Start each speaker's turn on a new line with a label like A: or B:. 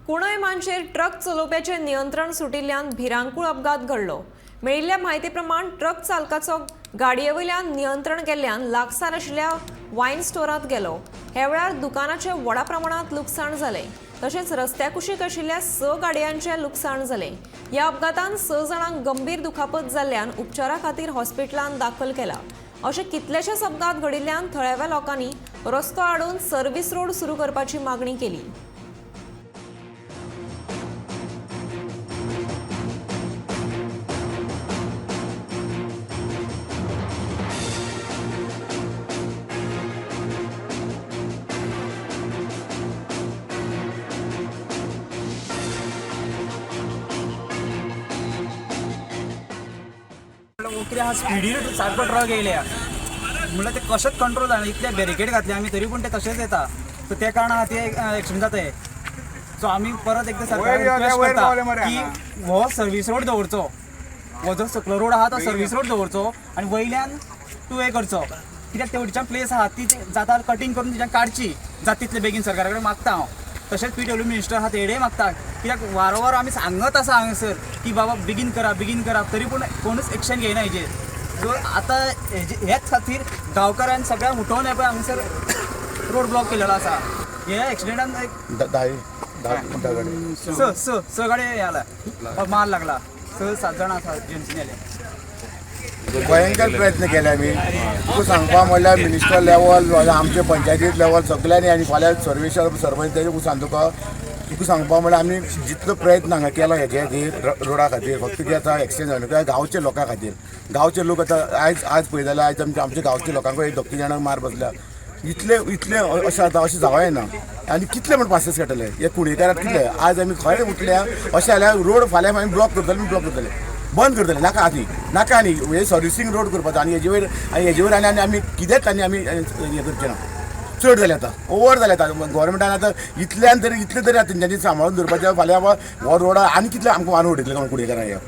A: कुणय मानशेर truck चलोवप्याचें नियंत्रण सुटिल्ल्यान भिरांकूळ अपघात घडलो. मेळिल्ल्या म्हायती प्रमाण ट्रक चालकाचो गाडये वयल्यान नियंत्रण गेल्ल्यान लागसार आशिल्ल्या वायन स्टोरांत गेलो. ह्या वेळार दुकानाचें व्हडा प्रमाणांत लुकसाण जालें. तशेंच रस्त्या कुशीक आशिल्ल्या 6 गाडयांचें लुकसाण जालें. ह्या अपघातान 6 जाणांक गंभीर दुखापत जाल्ल्यान उपचारा खातीर हॉस्पिटलांत दाखल केला. अशे कितलेशेच अपघात घडिल्ल्यान थळाव्या लोकांनी रस्तो आडोवन सर्व्हिस रोड सुरू करपाची मागणी केली.
B: कितें आहा, स्पिडीर सारको ट्रक येयल्या म्हणल्यार ते कशेंच कंट्रोल जायना. इतले बॅरिकेड घातले आमी तरी पूण ते तशेंच येता. सो ते कारणान खातीर एक्सिडंट जाता. सो आमी परत एकदां सरकाराक
C: वयर यो,
B: रिक्वेस्ट
C: वयर
B: करता
C: पावले मरे
B: की
C: हांगा.
B: हो सर्वीस रोड दवरचो, हो जो सकलो रोड आहा तो सर्वीस रोड दवरचो आनी वयल्यान टू वे करचो. कित्याक तेवटेच्यान प्लेस आहा ती जाता कटींग करून तिच्यान काडची जाता तितले बेगीन सरकारा कडेन मागता हांव. तशेंच पीडब्ल्यू मिनिस्टर आहा तेडेय मागता, कित्याक वारंवार आमी सांगत आसा हांगासर की बाबा बेगीन करा, बेगीन करा, तरी पूण कोणूच एक्शन घेयना हेजेर. सो आतां हेजे हेच खातीर गांवकारान सगळ्यांक उठोवन हे पळय हांगासर रोड ब्लॉक केलेलो आसा. हे एक्सिडेंटान एक
D: 10 10 10 गाडी
B: स स स गाडी हे आला मार लागला. 6-7 जाण आसा जेंट्स मेले.
D: भयंकर प्रयत्न केले आमी. तुका सांगपा म्हणल्यार मिनिस्टर लेवल, आमचे पंचायतीत लेवल, सगळ्यांनी आनी फाल्यां सर्वेश्वर सरपंच तेजे सांग तुका. तुका सांगपा म्हणल्यार आमी जितलो प्रयत्न हांगा केला हेजे खातीर, रोडा खातीर, फक्त कितें आतां एक्सिडंट जालो कित्याक गांवच्या लोकां खातीर. गांवचे लोक आतां आयज आयज पळयत जाल्यार आयज आमच्या आमच्या गांवच्या लोकांक एक 2-3 जाणांक मार बसल्या. इतले इतले अशें आतां अशें जावं येना. आनी कितले म्हण पासियेंस काडटले हे कुणयेकाराक? कितले आज आमी खंय उठल्या अशें जाल्यार रोड फाल्यां आमी ब्लॉक करतले, आमी ब्लॉक करतले, बंद करतले. नाका आनी नाका. आनी हे सर्विसींग रोड करपाचो आनी हेजे वयर आनी हेजे वयर आनी आनी आमी कितेंच आनी आमी हें करचें ना. चड जालें आतां, ओवर जालें आतां. गोवोरमेंटान आतां इतल्यान तरी इतलें तरी आतां तेंच्यांनी सांबाळून दवरपाचें. फाल्यां हो रोडा आनी कितले आमकां मारून उडयतले कुणयेकारांक ह्या.